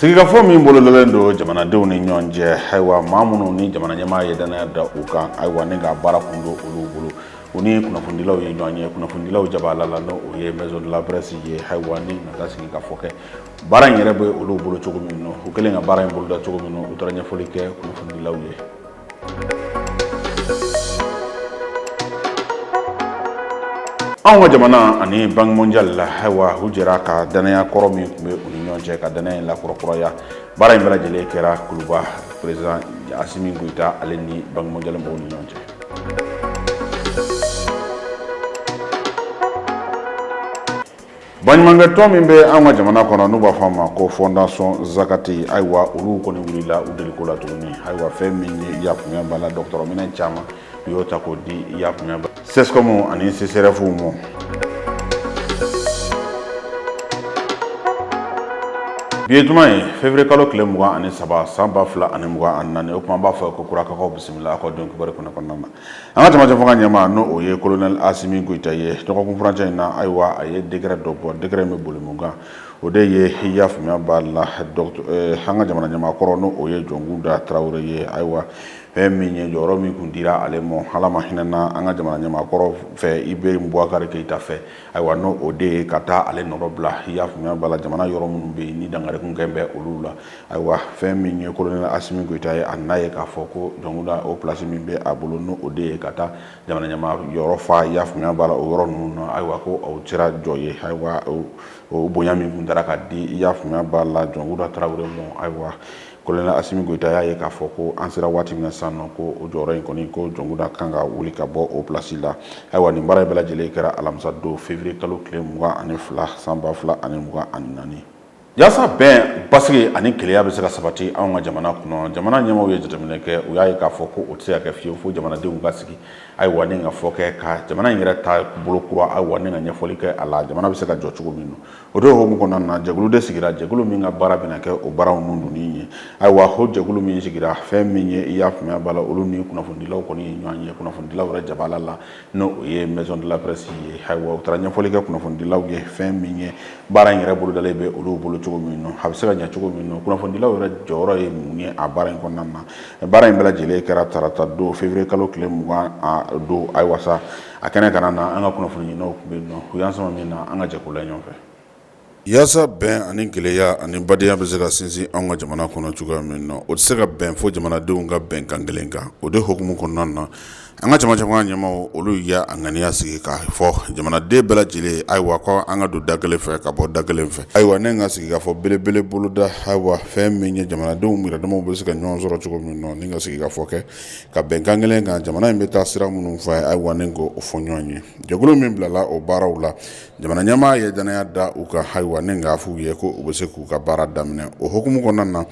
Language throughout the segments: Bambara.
Sigikafɔ min bolodalen don jamanadenw ni ɲɔgɔn cɛ, ayiwa, maa minnu ni jamana ɲɛmaa ye danaya da u kan, ayiwa, ni ka baara kun don olu bolo, u ni kunnafonidilaw ye ɲɔgɔn ye kunnafonidilaw jabala la, n'o ye maison de la presse ye. Ayiwa, ni ka taa sigikafɔ kɛ, baara in yɛrɛ bɛ olu bolo cogo min na, u kɛlen ka baara in boloda cogo min na, u taara ɲɛfɔli kɛ kunnafonidilaw ye. Anw ka jamana ani Banque mondiale la, ayiwa, u jɛra ka danaya kɔrɔ min tun bɛ u ni ɲɔgɔn cɛ, ka danaya in lakurakuraya. Baara in bɛɛ lajɛlen kɛra Kuluba, président Asimi Goyita ale ni Banque mondiale mɔgɔw ni ɲɔgɔn cɛ. Baɲumankɛtɔn min bɛ an ka jamana kɔnɔ, n'u b'a fɔ a ma ko Fondation Zakati, ayiwa, olu kɔni wulila u deliko la tuguni. Ayiwa, fɛn min ye, i y'a faamuya b'a la, dɔgɔtɔrɔ minɛn caman, u y'o ta k'o di, i y'a faamuya, CSCOM ani CSRéf ma. Bi ye juma ye, février kalo tile 23, san 2024. O tuma, an b'a fɔ ko kurakakaw bisimila aw ka don kibaru kɔnɔ kɔnɔna na. An ka cɛmancɛ fanga ɲɛmaa, n'o o ye colonel Asimi Goyita ye, dɔgɔkun furancɛ in na, ayiwa, a ye décret dɔ bɔ. Décret in bɛ boli mun kan? O de ye, i y'a faamuya b'a la, an ka jamana ɲɛmaa kɔrɔ, n'o o ye Jɔnkunda Tarawele ye, ayiwa, fɛn min ye jɔyɔrɔ min kun dira ale ma, Ala ma hinɛna an ka jamana ɲɛmaa kɔrɔ fɛ, Ibrahim Boubacar Keïta fɛ, ayiwa, n'o o de ye ka taa ale nɔrɔ bila, i y'a faamuya b'a la, jamana yɔrɔ minnu bɛ yen ni dankari kun kɛ bɛ olu la. Ayiwa, fɛn min ye colonel Asimi Goyita ye, a n'a ye k'a fɔ ko Jɔnkunda, o place min bɛ a bolo, n'o o de ye ka taa jamana ɲɛmaa yɔrɔ fa, i y'a faamuya b'a la, o yɔrɔ ninnu na, ayiwa, ko o sera jɔ ye. Ayiwa, o bonya min kun taara ka di, i y'a faamuya b'a la, Jɔnkunda Tarawele ma, ayiwa, colonel Asimi Goyita y'a ye k'a fɔ ko an sera waati min na sisan nɔ, ko o jɔyɔrɔ in kɔni, ko Jɔnkunda kan ka wuli ka bɔ o place la. Ayiwa, nin baara in bɛɛ lajɛlen kɛra alamisa don, février kalo tile 22, san 2024. Yaasa bɛn, basigi ani kelenya bɛ se ka sabati anw ka jamana kɔnɔ, jamana ɲɛmaaw ye jateminɛ kɛ, u y'a ye k'a fɔ ko o tɛ se ka kɛ fiyewu fo jamanadenw ka sigi, ayiwa, ni ka fɔ kɛ ka jamana in yɛrɛ ta bolo kura, ayiwa, ni ka ɲɛfɔli kɛ a la, jamana bɛ se ka jɔ cogo min na. O de hukumu kɔnɔna na, jɛkulu de sigira, jɛkulu min ka baara bɛna kɛ o baaraw ninnu donni ye. Ayiwa, o jɛkulu min sigira, fɛn min ye, i y'a faamuya b'a la, olu ni kunnafonidilaw kɔni ye ɲɔgɔn ye kunnafonidilaw yɛrɛ jabala la, n'o o ye maison de la presse ye. Ayiwa, u taara ɲɛfɔli kɛ kunnafonidilaw ye, fɛn min ye baara in yɛrɛ bolodalen bɛ olu bolo cogo min na, a bɛ se ka ɲɛ cogo min na, kunnafonidilaw yɛrɛ jɔyɔrɔ ye mun ye a baara in kɔnɔna na. Baara in bɛɛ lajɛlen kɛra tarata don, février kalo tile 20 don. Ayiwa sa, a kɛnɛ kana na, an ka kunnafoni ɲininaw tun bɛ yen nɔ, u y'an sama min na, an ka jɛ k'o lajɛ ɲɔgɔn fɛ. Yaasa bɛn ani kelenya ani badenya bɛ se ka sinsin anw ka jamana kɔnɔ cogoya min na, o tɛ se ka bɛn fo jamanadenw ka bɛn kan kelen kan. O de hukumu kɔnɔna na, an ka cɛmancɛ fanga ɲɛmaaw, olu y'a ŋaniya sigi k'a fɔ jamanaden bɛɛ lajɛlen, ayiwa, ko an ka don da kelen fɛ ka bɔ da kelen fɛ. Ayiwa, ne ka sigikafɔ belebele boloda, ayiwa, fɛn min ye jamanadenw yɛrɛdamaw bɛ se ka ɲɔgɔn sɔrɔ cogo min na, ni ka sigikafɔ kɛ ka bɛnkan kelen kan, jamana in bɛ taa sira minnu fɛ, ayiwa, ni k'o fɔ ɲɔgɔn ye. Jɛkulu min bilala o baaraw la, jamana ɲɛmaa ye danaya da u kan, ayiwa, ni k'a f'u ye ko u bɛ se k'u ka baara daminɛ. O hukumu kɔnɔna na,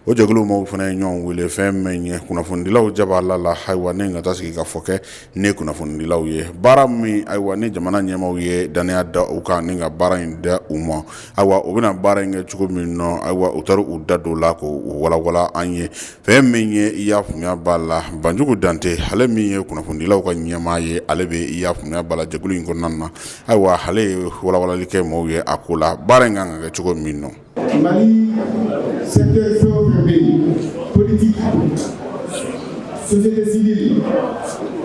o jɛkulu maaw fana ye ɲɔgɔn wele, fɛn min ye kunnafonidilaw jabala la, ayiwa, ni ka taa sigikafɔ kɛ ni kunnafonidilaw ye, baara min, ayiwa, ni jamana ɲɛmaaw ye danaya da u kan ni ka baara in da u ma, ayiwa, u bɛna baara in kɛ cogo min na, ayiwa, u taara u da don la k'o walawala an ye. Fɛn min ye, i y'a faamuya b'a la, Banjugu Dante, ale min ye kunnafonidilaw ka ɲɛmaa ye, ale bɛ, i y'a faamuya b'a la, jɛkulu in kɔnɔna na, ayiwa, ale ye walawalali kɛ maaw ye a ko la, baara in kan ka kɛ cogo min nɔ. Mali secteur fɛn o fɛn bɛ yen, politique, société civile,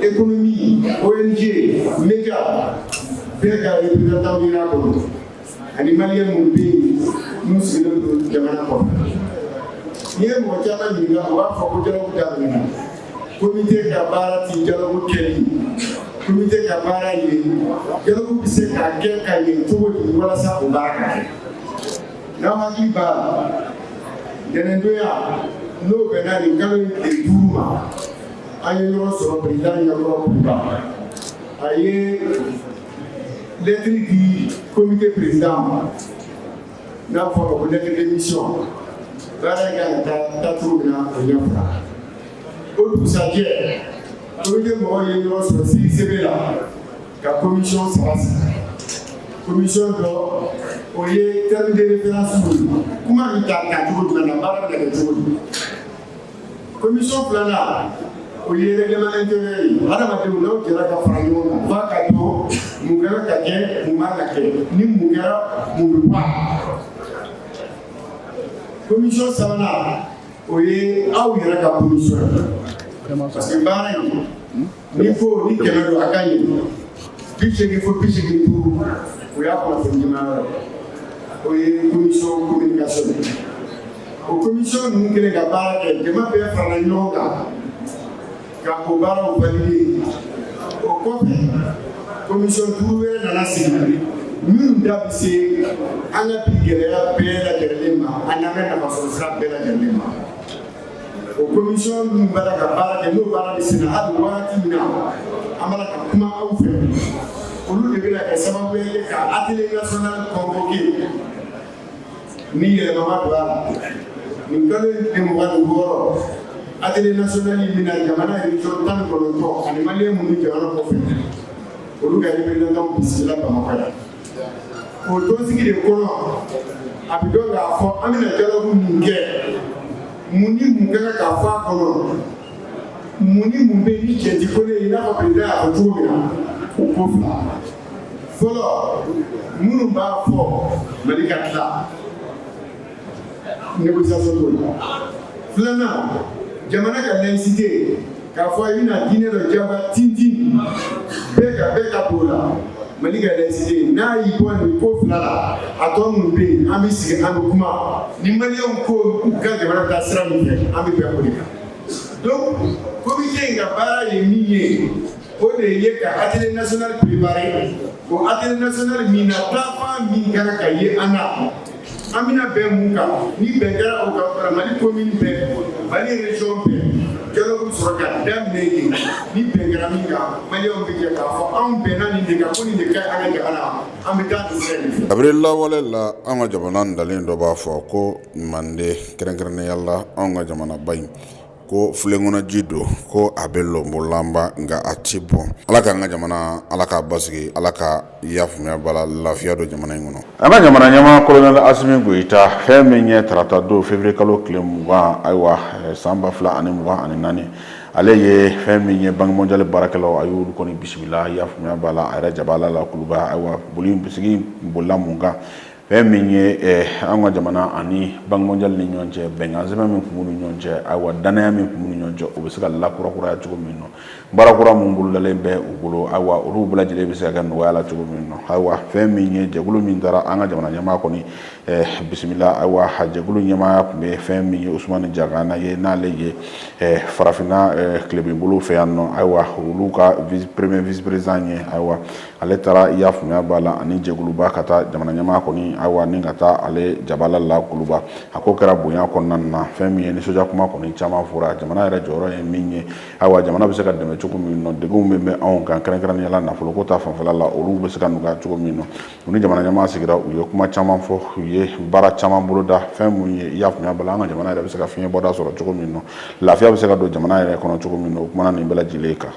économie, ONG, média, bɛɛ ka représentant yera a kɔnɔ, ani malien minnu bɛ yen n'u sigilen don jamana kɔnɔ. N'i ye mɔgɔ caman ɲininka, u b'a fɔ ko dialogue daminɛna. Comité ka baara ti dialogue kɛli. Comité ka baara ye dialogue bɛ se ka kɛ ka ɲɛ cogo di walasa o baara ka kɛ. N'aw hakili b'a la, ntɛnɛndonya n'o bɛnna nin kalo in tile 5 ma, an ye ɲɔgɔn sɔrɔ président ɲɛkɔrɔ Kuluba. A ye lettre di comité président ma, n'a bɛ fɔ a ma ko lettre de mission. Baara in kan ka taa taacogo min na, o ɲɛfɔra. O dugusajɛ, comité mɔgɔw ye ɲɔgɔn sɔrɔ CICB la ka commission saba sigi. Commission dɔ, o ye terme de référence ye, kuma bɛ ta cogo jumɛn na, baara bɛ kɛ cogo di. Commission filanan, o ye règlement intérieur ye. Hadamadenw, n'aw jɛra ka fara ɲɔgɔn kan, f'a ka dɔn mun kɛra ka kɛ, mun man ka kɛ, ni mun kɛra, mun bɛ bɔ a la. Commission sabanan, o ye aw yɛrɛ ka commission ye, parce que baara in, ni ko ni 100 don, a ka ɲi 80 fo 85, o y'a kunnafoni ɲuman yɔrɔ ye. O ye commission communication ye. O commission ninnu kɛlen ka baara kɛ, jama bɛɛ farala ɲɔgɔn kan ka o baaraw valider. O kɔfɛ, commission duuru wɛrɛ nana sigi minnu da bɛ se an ka bi gɛlɛya bɛɛ lajɛlen ma, an n'an ka nafasɔrɔ sira bɛɛ lajɛlen ma. O commission minnu b'a la ka baara kɛ, n'o baara bɛ sen na hali wagati min na an b'a la ka kuma aw fɛ, olu de bɛna kɛ sababu ye ka atelier national convoqué ni yɛlɛma ma don a la nin kalo in tile 26. Atelier national in bɛna jamana région 19 ani malien minnu bɛ jamana kɔfɛ, olu ka représentant bisimila Bamakɔ yan. O tɔnsigi de kɔnɔ, a bɛ dɔn k'a fɔ an bɛna dialogue mun kɛ, mun ni mun ka kan ka fɔ a kɔnɔ, mun ni mun bɛ yen ni cɛn ti ko ne ye. I n'a fɔ président y'a fɔ cogo min na, ko fila fɔlɔ, minnu b'a fɔ Mali ka tila, négociation t'o la. Filanan, jamana ka laïcité, k'a fɔ i bɛna diinɛ dɔ jagoya tintin bɛɛ ka don o la. Mali ka laïcité, n'a y'i bɔ nin ko fila la, a tɔ minnu bɛ yen, an bɛ sigi, an bɛ kuma ni maliyɛnw ko u ka jamana bɛ taa sira min fɛ, an bɛ bɛn o de kan. Donc comité in ka baara ye min ye, o de ye ka atelier national préparer. O atelier national min na, taafan min kan ka ye an na, an bɛna bɛn mun kan, ni bɛn kɛra o kan, Mali commune bɛɛ, Mali région bɛɛ, dialogue bɛ sɔrɔ ka daminɛ yen. Ni bɛn kɛra min kan, maliyɛnw bɛ jɛ k'a fɔ anw bɛnna nin de kan, ko nin de ka ɲi an ka jamana, an bɛ taa nin sira in fɛ. Kabini lawale la, an ka jamana dalen dɔ b'a fɔ ko Mande, kɛrɛnkɛrɛnnenya la anw ka jamanaba in, ko filenkɔnɔji don, ko a bɛ lɔnbɔlanba, nka a ti bɔn. Ala k'an ka jamana, Ala k'a basigi, Ala ka yafaamuya bala, lafiya don jamana in kɔnɔ. An ka jamana ɲɛmaa, colonel Asimi Goyita, fɛn min ye tarata don, février kalo tile 20, ayiwa, san 2024, ale ye fɛn min ye Banque mondiale baarakɛlaw, a y'olu kɔni bisimila, yafaamuya b'a la, a yɛrɛ jabala la Kuluba. Ayiwa, boli sigi bolila mun kan? Fɛn min ye an ka jamana ani Banque mondiale ni ɲɔgɔn cɛ, bɛnkan sɛbɛn min tun b'u ni ɲɔgɔn cɛ, ayiwa, danaya min tun b'u ni ɲɔgɔn cɛ, o bɛ se ka lakurakuraya cogo min nɔ, baara kura mun bolodalen bɛ u bolo, ayiwa, olu bɛɛ lajɛlen bɛ se ka kɛ nɔgɔya la cogo min nɔ. Ayiwa, fɛn min ye jɛkulu min taara an ka jamana ɲɛmaa kɔni bisimila, ayiwa, jɛkulu ɲɛmaaya tun bɛ fɛn min ye Usumani Jagana ye, n'ale ye farafinna tilebin bolo fɛ yan nɔ, ayiwa, olu ka premier vice président ye. Ayiwa, ale taara, i y'a faamuya b'a la, ani jɛkuluba ka taa jamana ɲɛmaa kɔni, ayiwa, ni ka taa ale jabala la Kuluba. A ko kɛra bonya kɔnɔna na. Fɛn min ye nisɔndiya kuma kɔni caman fɔra, jamana yɛrɛ jɔyɔrɔ ye min ye, ayiwa, jamana bɛ se ka dɛmɛ cogo min nɔ, degun min bɛ anw kan, kɛrɛnkɛrɛnnenya la nafoloko ta fanfɛla la, olu bɛ se ka nɔgɔya cogo min nɔ. U ni jamana ɲɛmaa sigira, u ye kuma caman fɔ, u ye baara caman boloda. Fɛn mun ye, i y'a faamuya bala, an ka jamana yɛrɛ bɛ se ka fiɲɛ bɔda sɔrɔ cogo min nɔ, lafiya bɛ se ka don jamana yɛrɛ kɔnɔ cogo min nɔ, o kumana nin bɛɛ lajɛlen kan.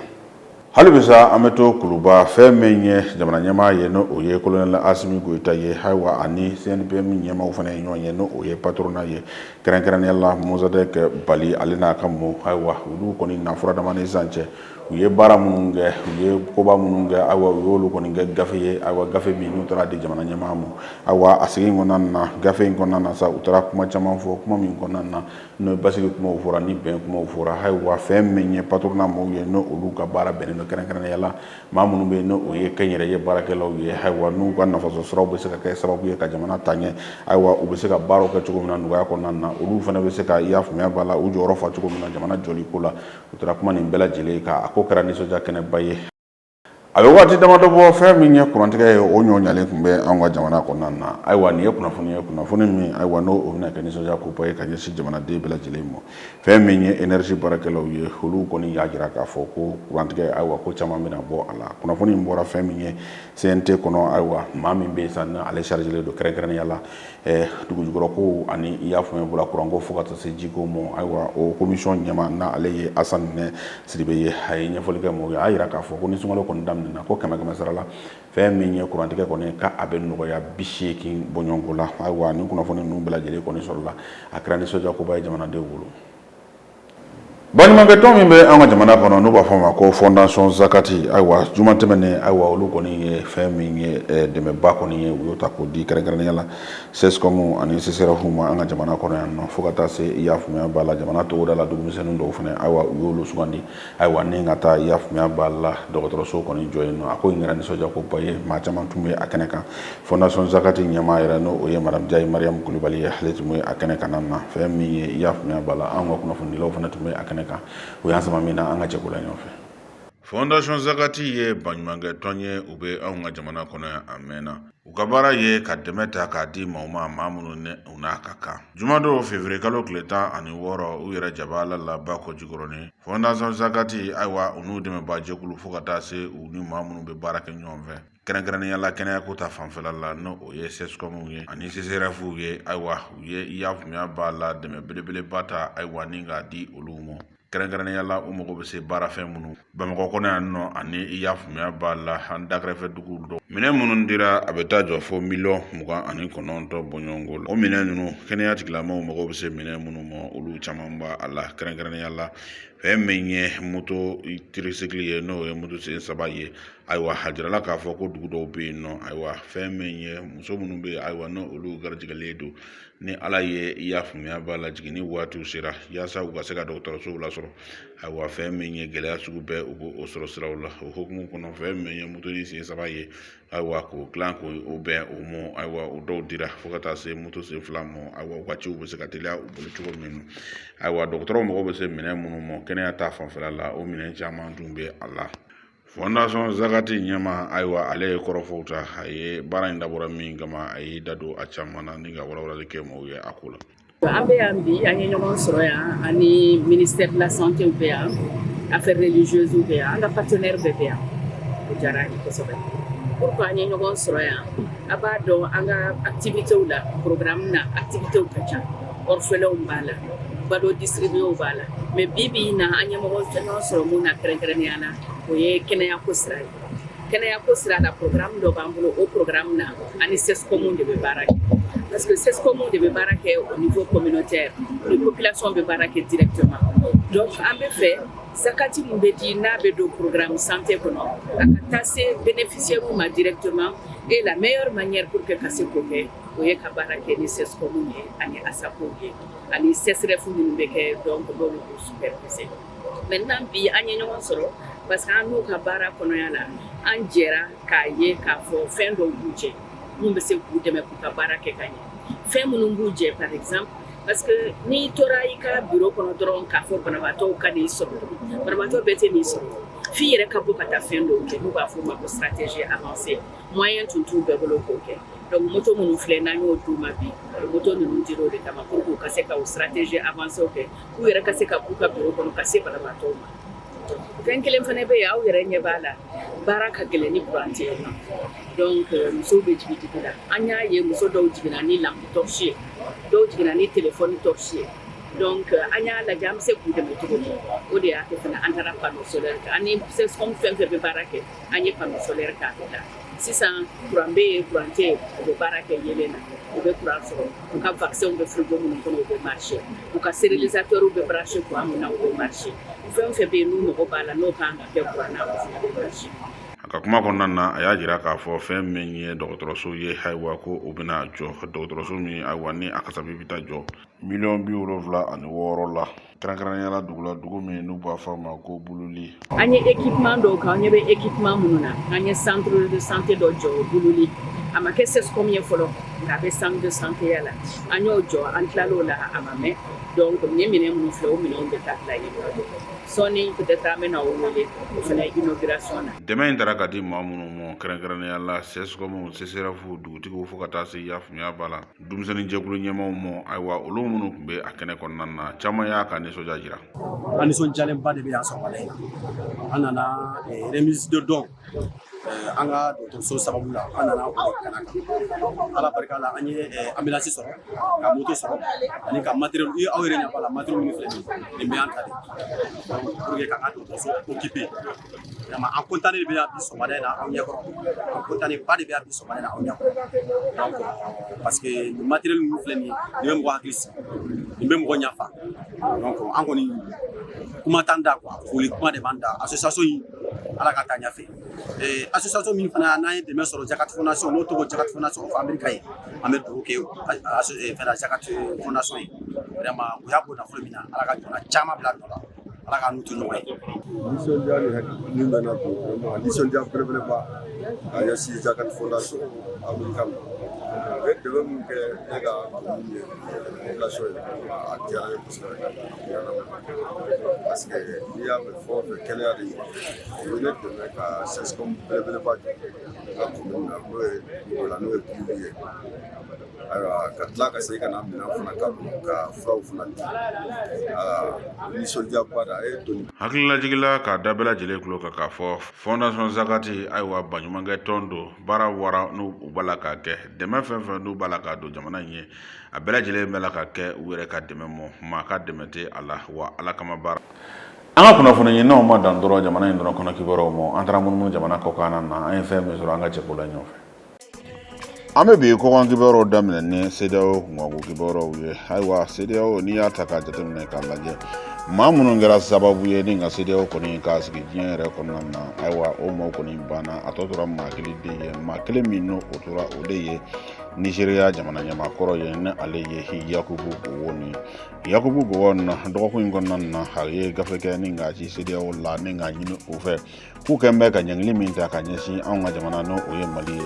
Hali bisa an bɛ to Kuluba. Fɛn min ye jamana ɲɛmaa ye, n'o ye colonel Asimi Goyita ye, ayiwa, ani CNPM ɲɛmaaw fana ye ɲɔgɔn ye, n'o ye patronat ye, kɛrɛnkɛrɛnnenya la Mossadek Bali, ale n'a ka mɔɔw. Ayiwa, olu kɔni na fura dama ni sisan cɛ, u ye baara minnu kɛ, u ye koba minnu kɛ, ayiwa, u y'olu kɔni kɛ gafe ye. Ayiwa, gafe min n'u taara di jamana ɲɛmaa ma, ayiwa, a sigi in kɔnɔna na, gafe in kɔnɔna na sa, u taara kuma caman fɔ, kuma min kɔnɔna na n'o ye basigi kumaw fɔra, ni bɛn kumaw fɔra. Ayiwa, fɛn min ye patronat maaw ye, n'o olu ka baara bɛnnen don kɛrɛnkɛrɛnnenya la maa minnu bɛ yen, n'o o ye kɛnyɛrɛye baarakɛlaw ye, ayiwa, n'u ka nafasɔrɔ siraw bɛ se ka kɛ sababu ye ka jamana taa ɲɛ, ayiwa, u bɛ se ka baaraw kɛ cogo min na nɔgɔya kɔnɔna na, olu fana bɛ se ka, i y'a faamuya b'a la, u jɔyɔrɔ fa cogo min na jamana jɔli ko la. U taara kuma nin bɛɛ lajɛlen kan. A ko kɛra nisɔndiya kɛnɛba ye. A bɛ waati damadɔ bɔ, fɛn min ye kurantigɛ ye, o ɲɔ ɲalen tun bɛ anw ka jamana kɔnɔna na. Ayiwa, nin ye kunnafoni ye, kunnafoni min, ayiwa, n'o o bɛna kɛ nisɔndiya koba ye ka ɲɛsin jamanaden bɛɛ lajɛlen ma. Fɛn min ye énergie baarakɛlaw ye, olu kɔni y'a jira k'a fɔ ko kurantigɛ, ayiwa, ko caman bɛna bɔ a la. Kunnafoni in bɔra fɛn min ye CNT kɔnɔ. Ayiwa, maa min bɛ yen sisan, ale chargé don kɛrɛnkɛrɛnnenya la dugujukɔrɔ ko ani, i y'a faamuya bɔra, kuranko fo ka taa se jiko ma, ayiwa, o commission ɲɛmaa, n'ale ye Asan Sidibe ye, a ye ɲɛfɔli kɛ mɔgɔw ye. A y'a jira k'a fɔ ko ni sunkalo kɔni daminɛna, ko kɛmɛ kɛmɛ sara la, fɛn min ye kurantigɛ kɔni, ka a bɛ nɔgɔya 80 bɔɲɔgɔnko la. Ayiwa, nin kunnafoni ninnu bɛɛ lajɛlen kɔni sɔrɔla, a kɛra nisɔndiya koba ye jamanadenw bolo. Baɲumankɛtɔn min bɛ an ka jamana kɔnɔ, n'u b'a fɔ a ma ko Fondation Zakati, ayiwa, juma tɛmɛnen, ayiwa, olu kɔni ye fɛn min ye dɛmɛba kɔni ye, u y'o ta k'o di kɛrɛnkɛrɛnnenya la CSCOM ani CSRéf ma an ka jamana kɔnɔ yan nɔ, fo ka taa se, i y'a faamuya b'a la, jamana togoda la dugumisɛnnin dɔw fana, ayiwa, u y'olu sugandi, ayiwa, ni ka taa, i y'a faamuya b'a la, dɔgɔtɔrɔso kɔni jɔ yen nɔ. A ko in kɛra nisɔndiyakoba ye, maa caman tun bɛ a kɛnɛ kan. Fondation Zakati ɲɛmaa yɛrɛ, n'o o ye Madame Jayi Mariam Kulibali ye, ale tun bɛ a kɛnɛ kan na. Fɛn min ye, i y'a faamuya b'a la, an ka kunnafonidilaw fana tun bɛ a kɛnɛ kan. O y'an sama min na, an ka jɛ la ɲɔgɔn fɛ. Fondation Zakati ye baɲumankɛ tɔn ye, u bɛ anw ka jamana kɔnɔ yan a mɛnna. U ka baara ye ka dɛmɛ ta k'a di maaw ma, maa minnu ni u n'a ka kan. Jumadon février kalo tile 16, u yɛrɛ jabala la Ba Jikɔrɔni, Fondation Zakati, ayiwa, u n'u dɛmɛbaa jɛkulu, fo ka taa se u ni maa minnu bɛ baara kɛ ɲɔgɔn fɛ, kɛrɛnkɛrɛnnenya la kɛnɛyako ta fanfɛla la, n'o o ye CSCOM ye ani CSRéf ye, ayiwa, u ye, i y'a faamuya b'a la, dɛmɛ belebeleba ta, ayiwa, ni k'a di olu ma, kɛrɛnkɛrɛnnenya la u mago bɛ se baarafɛn minnu Bamakɔ kɔnɔ yan nɔ, ani, i y'a faamuya b'a la, an dakɛrɛfɛ duguw dɔw. Minɛn minnu dira, a bɛ taa jɔ fo miliyɔn 29 bɔɲɔgɔnko la. O minɛn ninnu, kɛnɛya tigilamɔgɔw mago bɛ se minɛn minnu ma, olu caman b'a la, kɛrɛnkɛrɛnnenya la fɛn min ye moto tricycle ye, n'o ye moto sen saba ye. Ayiwa, a jirala k'a fɔ ko dugu dɔw bɛ yen nɔ, ayiwa, fɛn min ye muso minnu bɛ yen, ayiwa, n'o olu garijɛgɛlen don ni Ala ye, i y'a faamuya b'a la, jiginni waatiw sera, yaasa u ka se ka dɔgɔtɔrɔsow lasɔrɔ, ayiwa, fɛn min ye gɛlɛya sugu bɛɛ, u b'o sɔrɔ siraw la. O hukumu kɔnɔ, fɛn min ye moto sen saba ye, ayiwa, k'o dilan k'o bɛn o ma, ayiwa, o dɔw dira, fo ka taa se moto sen fila ma, ayiwa, u ka ciw bɛ se ka teliya u bolo cogo min na. Ayiwa, dɔgɔtɔrɔw mago bɛ se minɛn minnu ma kɛnɛya ta fanfɛla la, o minɛn caman tun bɛ a la. Fondation Zakati ɲɛmaa, ayiwa, ale ye kɔrɔfɔw ta, a ye baara in dabɔra min kama, a y'i da don a caman na ni ka walawalali kɛ maaw ye a ko la. An bɛ yan bi, an ye ɲɔgɔn sɔrɔ yan, ani ministère de la Santé bɛ yan, Affaires religieuses bɛ yan, an ka partenaire bɛɛ bɛ yan. O diyara an ye kosɛbɛ. Pourquoi an ye ɲɔgɔn sɔrɔ yan? A b'a dɔn, an ka activités la, programme na, activités ka ca, orphelins b'a la, balo distribué b'a la, mais bi bi in na, an ye ɲɔgɔn sɔrɔ mun na kɛrɛnkɛrɛnnenya la, o ye kɛnɛyako sira ye. Kɛnɛyako sira la, programme dɔ b'an bolo. O programme na, ani CSCOM de bɛ baara kɛ, parce que CSCOM de bɛ baara kɛ au niveau communautaire, ni population bɛ baara kɛ directement. Donc an bɛ fɛ zakati min bɛ di, n'a bɛ don programme santé kɔnɔ, a ka taa se bénéficiaire ma directement. Et la meilleure manière pour que ka se k'o kɛ, o ye ka baara kɛ ni CSCOM ye ani ASACO ye ani CSRéf minnu bɛ kɛ, donc n'olu b'u superviser. Maintenant, bi an ye ɲɔgɔn sɔrɔ parce que an n'u ka baara kɔnɔya la, an jɛra k'a ye k'a fɔ fɛn dɔw b'u jɛ mun bɛ se k'u dɛmɛ k'u ka baara kɛ ka ɲɛ. Fɛn minnu b'u jɛ, par exemple, parce que n'i tora i ka bureau kɔnɔ dɔrɔn k'a fɔ banabaatɔw ka n'i sɔrɔ, banabaatɔ bɛɛ tɛ n'i sɔrɔ, f'i yɛrɛ ka bɔ ka taa fɛn dɔw kɛ, n'u b'a fɔ o ma ko stratégie avancée. Moyen tun t'u bɛɛ bolo k'o kɛ. Donc moto minnu filɛ, n'an y'o d'u ma bi, moto ninnu dir'o de kama pour que u ka se ka o stratégie avancée kɛ, k'u yɛrɛ ka se ka b'u ka bureau kɔnɔ ka se banabaatɔw ma. Fɛn kelen fana bɛ yen, aw yɛrɛ ɲɛ b'a la, baara ka gɛlɛn ni courant tɛ yen nɔ. Donc musow bɛ jigin dugu la, an y'a ye muso dɔw jiginna ni lampe torche ye, dɔw jiginna ni téléphone torche ye. Donc an y'a lajɛ an bɛ se k'u dɛmɛ cogo min, o de y'a kɛ fana an taara panneau solaire kɛ. An ni CSCOM fɛn fɛn bɛ baara kɛ, an ye panneau solaire k'a la. Sisan courant bɛ yen, courant tɛ yen, u bɛ baara kɛ yelen na, u bɛ courant sɔrɔ. U ka vaccin bɛ frigo minnu kɔnɔ, u bɛ marcher. U ka stérilisateur bɛ brancher courant min na, u bɛ marcher. Fɛn o fɛn bɛ yen n'u mago b'a la, n'o kan ka kɛ courant na, o fana bɛ marcher. A ka kuma kɔnɔna na, a y'a jira k'a fɔ fɛn min ye dɔgɔtɔrɔso ye, ayiwa, ko o bɛna jɔ, dɔgɔtɔrɔso min, ayiwa, ni a kasabi bɛ taa jɔ miliyɔn 76 la, kɛrɛnkɛrɛnnenya la dugu la, dugu min n'u b'a fɔ a ma ko Bululi. An ye équipement dɔw kan, an ɲɛ bɛ équipement minnu na, an ye centre de santé dɔ jɔ Bululi. A ma kɛ CSCOM ye fɔlɔ, nka a bɛ centre de santé ya la. An y'o jɔ, an tilal'o la, a ma mɛn. Donc nin minɛn minnu filɛ, o minɛnw bɛ taa bila yen sɔɔni. Peut-être an bɛ na o wele o fana inauguration na. Dɛmɛ in taara ka di maa minnu ma, kɛrɛnkɛrɛnnenya la CSCOM, CSRéf, dugutigiw, fo ka taa se, i y'a faamuya b'a la, denmisɛnninjɛkulu ɲɛmaaw ma, ayiwa, olu minnu tun bɛ a kɛnɛ kɔnɔna na, caman y'a ka nisɔndiya jira. An nisɔndiyalenba de bɛ yan sɔgɔmada in na. An nana remise de don an ka dɔgɔtɔrɔso sababu la, an nana o de kana kan. Ala barika la, an ye ambulance sɔrɔ, ka moto sɔrɔ ani ka matériel. I aw yɛrɛ ɲɛ b'a la, matériel minnu filɛ nin ye, nin bɛɛ y'an ta de ye pour que k'an ka dɔgɔtɔrɔso occuper. Vraiment, an content de bɛ yan bi sɔgɔmada in na aw ɲɛkɔrɔ. An content ba de bɛ yan bi sɔgɔmada in na aw ɲɛkɔrɔ. Donc parce que nin matériel ninnu filɛ nin ye, nin bɛ mɔgɔ hakili sigi, nin bɛ mɔgɔ ɲafa. Donc an kɔni Kuma t'an da quoi, foli kuma de b'an da. Association in, Ala ka taa ɲɛfɛ. Association min fana n'an ye dɛmɛ sɔrɔ, Zakat Fondation, n'o tɔgɔ Zakat Fondation of America ye, an bɛ dugawu kɛ fɛn Zakat Fondation ye. Vraiment, u y'a bɔ nafolo min na, Ala ka ɲɔgɔnna caman bila nɔ la. Ala k'an n'u to ɲɔgɔn ye. Nisɔndiya ni hakili min bɛ na bi, vraiment nisɔndiya belebeleba ka ɲɛsin Zakat Fondation Amerika ma. U ye dɛmɛ min kɛ ne ka commune ye, population ye, a diyara n ye kosɛbɛ, a bonyana ma, parce que n'i y'a mɛn fɛn o fɛn, kɛnɛya de ye. U ye ne dɛmɛ ka CSCOM belebeleba jɔ n ka commune na, n'o ye Bola, n'o ye clinique ye. Ayiwa, ka tila ka segin ka na minɛn fana k'a kɔnɔ, ka furaw fana di. Nisɔndiyaba de a ye doni. Hakililajigila k'a da bɛɛ lajɛlen tulo kan k'a fɔ Fondation Zakati, ayiwa, baɲumankɛ tɔn don. Baara wara n'u u b'a la k'a kɛ, dɛmɛ fɛn fɛn n'u b'a la k'a don jamana in ye, a bɛɛ lajɛlen bɛ la ka kɛ u yɛrɛ ka dɛmɛ mɔ, maa ka dɛmɛ tɛ a la, wa Ala kama baara. An ka kunnafoni ɲininaw ma dan dɔrɔn jamana in dɔrɔn kɔnɔ kibaruyaw ma. An taara munumunu jamana kɔkan na, an ye fɛn min sɔrɔ, an ka jɛ k'o la ɲɔgɔn fɛ. An bɛ bi kɔkan kibaruyaw daminɛ ni CEDEAO kunkanko kibaruyaw ye. Ayiwa, CEDEAO, n'i y'a ta k'a jateminɛ k'a lajɛ, maa minnu kɛra sababu ye ni ka CEDEAO kɔni k'a sigi diɲɛ yɛrɛ kɔnɔna na, ayiwa, o maaw kɔni banna. A tɔ tora maa kelen de ye. Maa kelen min n'o o tora, o de ye Nizeriya jamana ɲɛmaakɔrɔ ye, ni ale ye Yakubu Gowon ye. Yakubu Gowon, dɔgɔkun in kɔnɔna na, a ye gafe kɛ ni k'a ci CEDEAO la, ni k'a ɲini u fɛ k'u kɛn bɛ ka ɲangili min ta ka ɲɛsin anw ka jamana, n'o o ye Mali ye,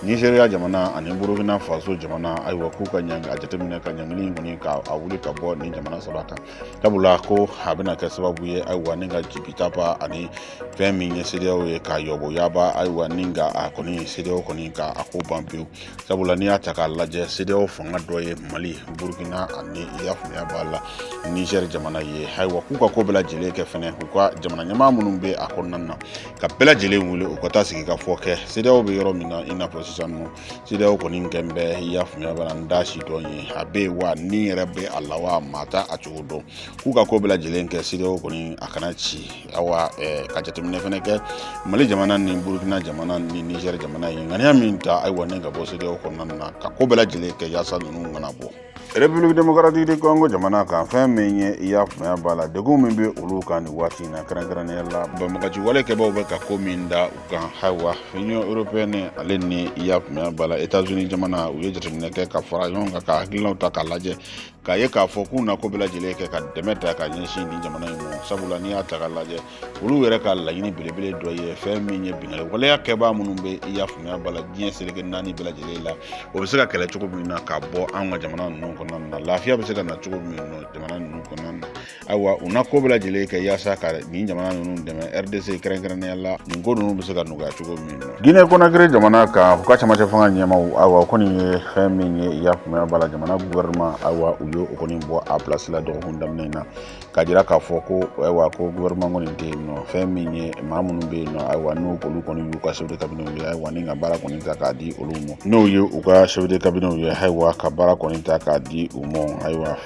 Nizeriya jamana ani Burukina Faso jamana, ayiwa, k'u ka ɲangi a jateminɛ ka ɲangili in kɔni ka a wuli ka bɔ nin jamana saba kan, sabula ko a bɛna kɛ sababu ye, ayiwa, ni ka jibitaba ani fɛn min ye CEDEAO ye k'a yɔbɔyaba, ayiwa, ni ka a kɔni CEDEAO kɔni ka a ko ban pewu. Sabula n'i y'a ta k'a lajɛ, CEDEAO fanga dɔ ye Mali, Burukina ani, i y'a faamuya b'a la, Niger jamana ye. Ayiwa, k'u ka ko bɛɛ lajɛlen kɛ fɛnɛ, u ka jamana ɲɛmaa minnu bɛ a kɔnɔna na, ka bɛɛ lajɛlen wele u ka taa sigi ka fɔ kɛ CEDEAO bɛ yɔrɔ min na. I n'a fɔ sisan nɔ, CEDEAO kɔni kɛn bɛ, i y'a faamuya b'a la, n da si dɔn ye a bɛ yen wa, ni yɛrɛ bɛ a la wa, maa t'a a cogo dɔn. K'u ka ko bɛɛ lajɛlen kɛ CEDEAO kɔni a kana ci. Awa, ka jateminɛ fɛnɛ kɛ Mali jamana ni Burukina jamana ni Niger jamana ye ŋaniya min ta, ayiwa, ne ka bɔ CEDEAO kɔnɔna na, ka ko bɛɛ lajɛlen kɛ yaasa ninnu kana bɔ. République démocratique du Congo jamana kan, fɛn min ye, i y'a faamuya b'a la, degun min bɛ olu kan nin waati in na, kɛrɛnkɛrɛnnenya la banbagaci wale kɛbaaw bɛ ka ko min da u kan, ayiwa, Union européenne ale ni, i y'a faamuya b'a la, États-Unis jamana, u ye jateminɛ kɛ ka fara ɲɔgɔn kan ka hakilinaw ta k'a lajɛ, k'a ye k'a fɔ k'u na ko bɛɛ lajɛlen kɛ ka dɛmɛ ta ka ɲɛsin nin jamana in ma. Sabula n'i y'a ta k'a lajɛ, olu yɛrɛ ka laɲini belebele dɔ ye fɛn min ye, binkanni waleya kɛbaa minnu bɛ, i y'a faamuya b'a la, diɲɛ seleke naani bɛɛ lajɛlen la, o bɛ se ka kɛlɛ cogo min na ka bɔ an ka jamana ninnu kɔnɔna na, lafiya bɛ se ka na cogo min na jamana ninnu kɔnɔna na. Ayiwa, u na ko bɛɛ lajɛlen kɛ yaasa ka nin jamana ninnu dɛmɛ, RDC kɛrɛnkɛrɛnnenya la, nin ko ninnu bɛ se ka nɔgɔya cogo min na. Guinée Conakry jamana kan, u ka camancɛ fanga ɲɛmaaw, ayiwa, o kɔni ye fɛn min ye, i y'a faamuya b'a la, jamana gouvernement, ayiwa, u ye o kɔni bɔ a place la dɔgɔkun daminɛ in na, k'a jira k'a fɔ ko, ayiwa, ko gouvernement kɔni tɛ yen nɔ. Fɛn min ye maa minnu bɛ yen nɔ, ayiwa, n'o olu kɔni y'u ka chef de cabinet ye, ayiwa, ni ka baara kɔni ta k'a di olu ma, n'o ye u ka chef de cabinet ye, ayiwa, ka baara kɔni ta k'a di u ma, ayiwa,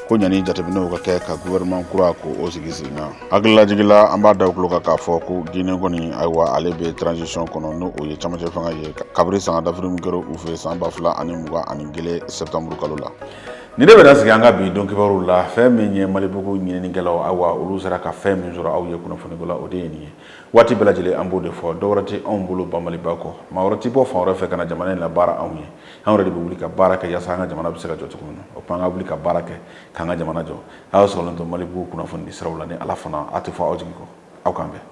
ko ɲani jateminɛw ka kɛ ka gouvernement kura ko o sigi sen kan. Hakililajigila, an b'a da tulo kan k'a fɔ ko Guinée kɔni, ayiwa, ale bɛ transition kɔnɔ, n'o o ye camancɛ fanga ye, kabiri sanga dafiri min kɛra u fɛ san 2021 septembre kalo la. Nin de bɛna sigi an ka bi don kibaruw la. Fɛn min ye Malibugu ɲininikɛlaw, ayiwa, olu sera ka fɛn min sɔrɔ aw ye kunnafoniko la, o de ye nin ye. Waati bɛɛ lajɛlen an b'o de fɔ, dɔwɛrɛ tɛ anw bolo Bamaliba kɔ. Maa wɛrɛ tɛ bɔ fan wɛrɛ fɛ ka na jamana in labaara anw ye. Anw yɛrɛ de bɛ wuli ka baara kɛ yaasa an ka jamana bɛ se ka jɔ cogo min na. O tuma, an ka wuli ka baara kɛ k'an ka jamana jɔ. Aw sɔgɔlen to Malibugu kunnafoni di siraw la. Ni Ala fana, a tɛ fɔ aw jigi kɔ. Aw k'an bɛn.